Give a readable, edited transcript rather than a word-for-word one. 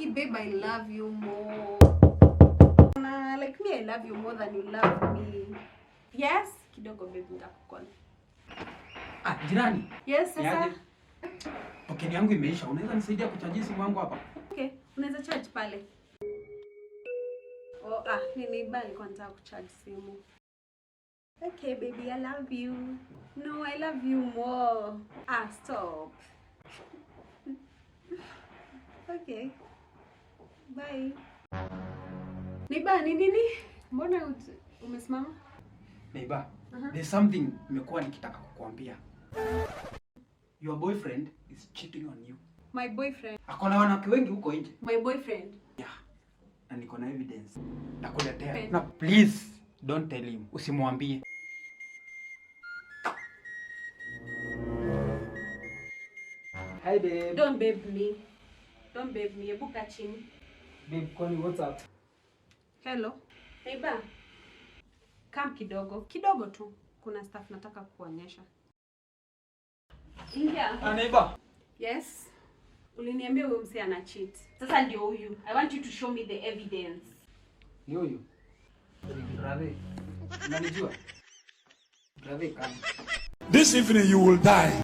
Aki babe, I love you more. Na, like me, I love you more than you love me. Yes, kidogo babe, nitakucall. Ah, jirani. Yes, sasa. Niaje? Token yangu imeisha. Unaweza nisaidia kuchajia simu yangu hapa? Okay, unaweza charge pale. Oh, ah, ni neighbor alikuwa anataka kucharge simu. Okay, baby, I love you. No, I love you more. Ah, stop. Okay. Bye. Neighbor, ni nini? Mbona umesimama? Neighbor, there's something nimekuwa nikitaka kukuambia. Your boyfriend is cheating on you. My boyfriend. Ako na wanawake wengi huko nje. My boyfriend. Yeah. Na niko na evidence. Nakuletea. Okay. Na please don't tell him. Usimwambie. Hi babe. Don't babe me. Don't babe me. Hebu kaa chini. Babe, kwani what's up? Hello. Neighbor. Come kidogo. Kidogo tu. Kuna stuff nataka kukuonyesha. Ingia. Ah, neighbor. Yes. Uliniambia huyu msee ana cheat. Sasa ndio huyu. I want you to show me the evidence. Ni huyu. Brother. Unanijua? Brother, come. This evening you will die.